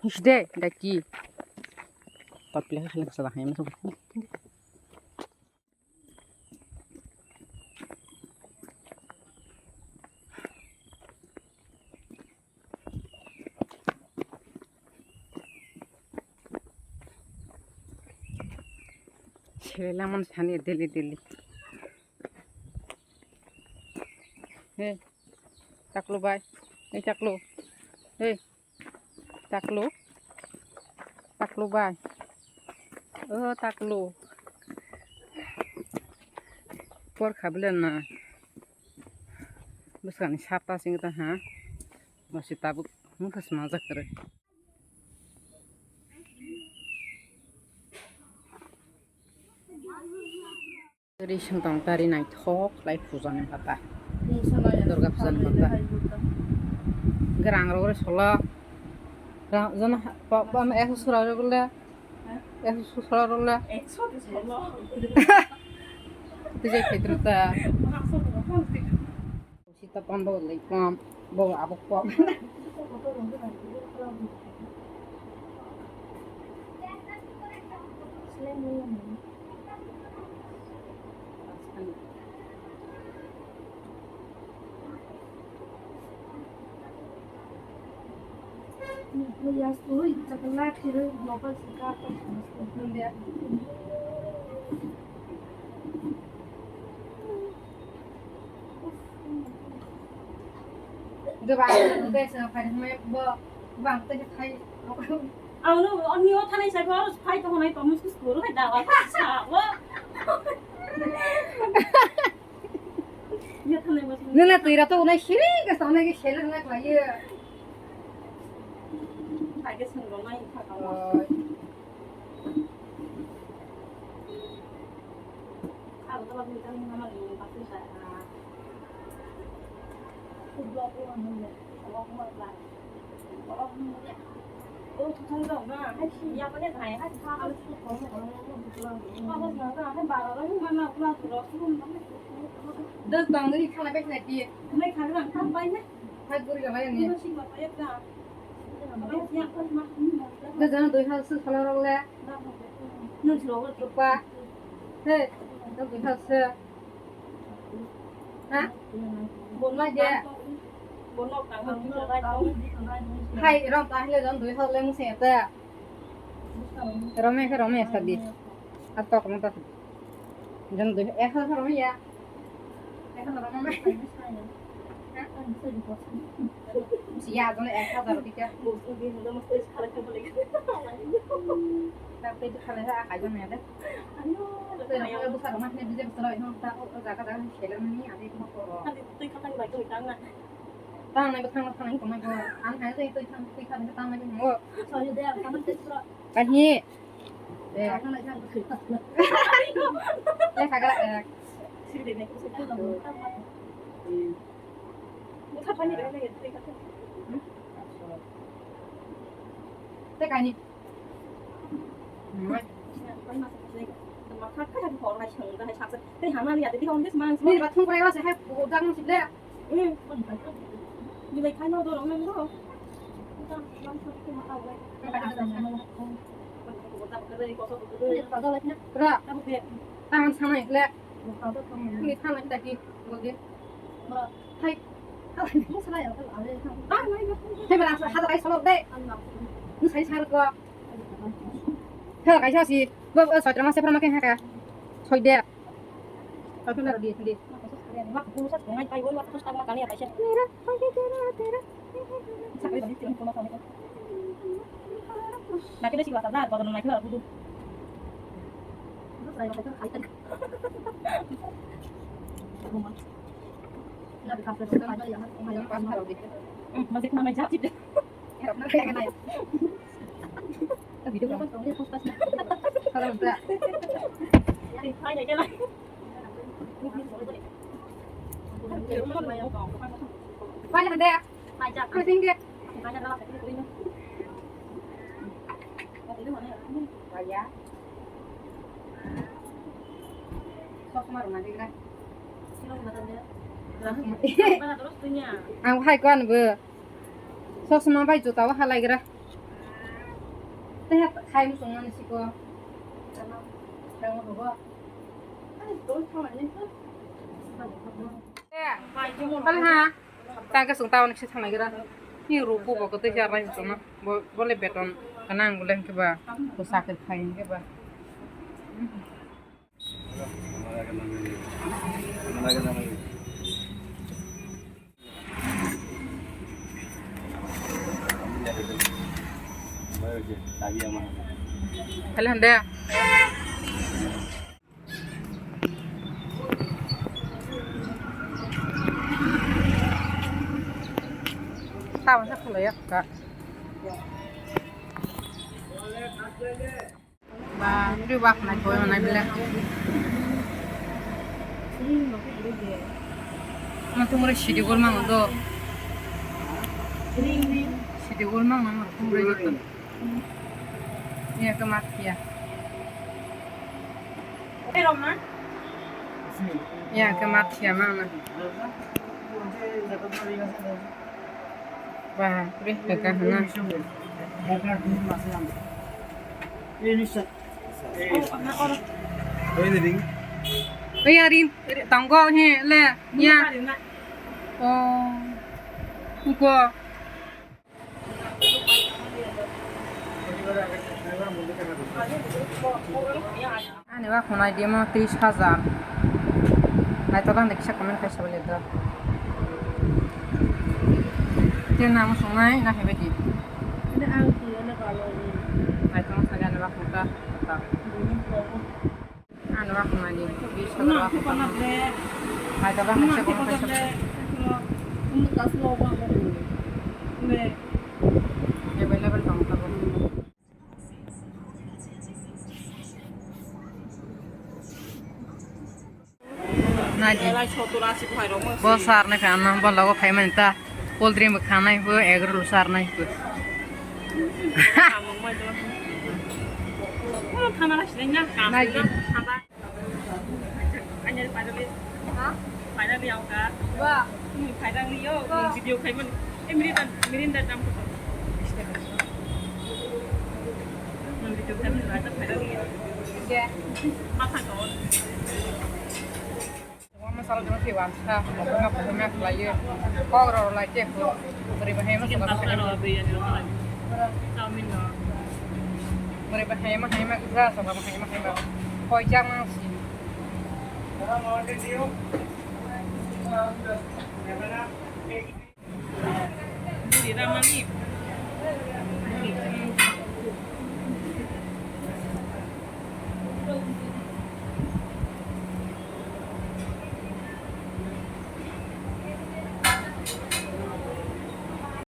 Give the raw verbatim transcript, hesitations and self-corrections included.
His de, daki. Tapi lagi kalian kesalahan yang masuk. Selaman sani deli deli. Hey, taklu bai. Hey, taklu. Hey. Taklu. Taklu bai. O taklu. Por khabile na. Bwskangni sapa sing ta ha. Masi tabuk mungkha sma jak kwrwi. Ri sengtong tari naithok lai puja ni bata. Durga puja ni bata. Gerang rok ri solo. Ra-, jana ha-, pa-, pa-, ekso sura rok le. Ekso sura rok le. Tijai khaitro ta. Sita pam bo lai pam, bo abo pam. Gabang tei se phai hwnwi bo bang tei phai. Ano ani o thanai sai bo phai to honai to mus kus kuru hai da wa sa wa. Ya thanai bo. Nuna tira to unai siri ka sa unai ke sele na klaye. Phai ke sung ro nai kha ka. Dek bangwi khalai bai khlai di. Hai guri ga bai ni. Dek jana dui hal su sala rok le. Nung siro rupa. He, dek dui hal su. Ha? Bon lai de. Hai, rom ta hile jon dui hal le mung se ta. Rome khe rome sadi. Atok mo ta. Jon dui, ek hajar rome ya. Ek hajar rome. Ya, jon ek hajar rome ya. Tapi itu kalau saya akan jon ya deh. Ayo, bukan rumah ini bisa berserah itu tak jaga jaga sila ini ada itu mau. Tang nai tang tang tong nai ko. Ang hai tei tei tang tei tang tang nai ko. Sorry de, ang tang tei sura. Kahi. Eh. Tang nai tang tei. Eh, kagak, eh. Sini deh, nih, sini. Bukan tanya deh, nih, tei tang. Tei kani. Nini ba thung kwrwi o se hai bo jang si le. Ni bai khai no do rong nang do. Ra. Tangan sama le. Ni thang lagi tadi. Hai. Hai, mara, hada kai solo de. Ni sai sar ko. Hada kai sasi. Bo, bo, satra ma se pra ma ke ha ka. Soi de. Satra na di, di. Sakali bali tiang kono kono. Nakile si wata da, kono nakile budu. Ang hai ko anbo. Sosma bai juta o halaigra. Teh khai mo tongmani siko. Khai mo rogo. Ani dol thamani. Eh, hai, jumon. Hal ha. Tang ka sung taon kisa thang nagira. Ni rupu bo ko tei jar nai sung na. Bo, bo le beton kanang bo le hingke ba. Bo sakri khai hingke ba. Hal hande. Tabang sa khulai ya kha. Ba, ri wak nai koi manai bile. Ama tumre sidi gol mang do. Sidi gol mang mang tumre joto. Iya ke mat ya. Iya ke mat ya mana. Ba, ri ke ka hana. Iya rin, tongo he le ya. Oh. Uko. Ani wa khwnai demo tris hajar. Naithotok ni kisa comment khai sabai le do. Tei namo songnai na hebai di. Naithotok sa gani wa khwnai ta. Ani wa khwnai di tris hajar wa khwnai. Naithotok ni kisa comment khai sabai. Available tong tabuk. Naidi. Bo sar nai kha, ano bo logo phaimani ta. Cold drink bo khanai bo, egg roll sar nai bo. Naidi. Finally, finally. Ha? Finally, ako ka. Ba. Hmm, finally, yo. Ba. Yung video kay mo. Eh, Mirinda, Mirinda jam ko. Yung video kay mo, finally. Yeah. Mata ko. Masala jama si wansa, mokoma mokoma khlaiyo. Kok rok lai che ko. Bwrwi bahai masala. Chicken pasta rok, biryani rok. Chowmin rok. Bwrwi bahai ma hai ma kisa, sala ma hai ma hai ma. Koi chang nang si. Buri ramani.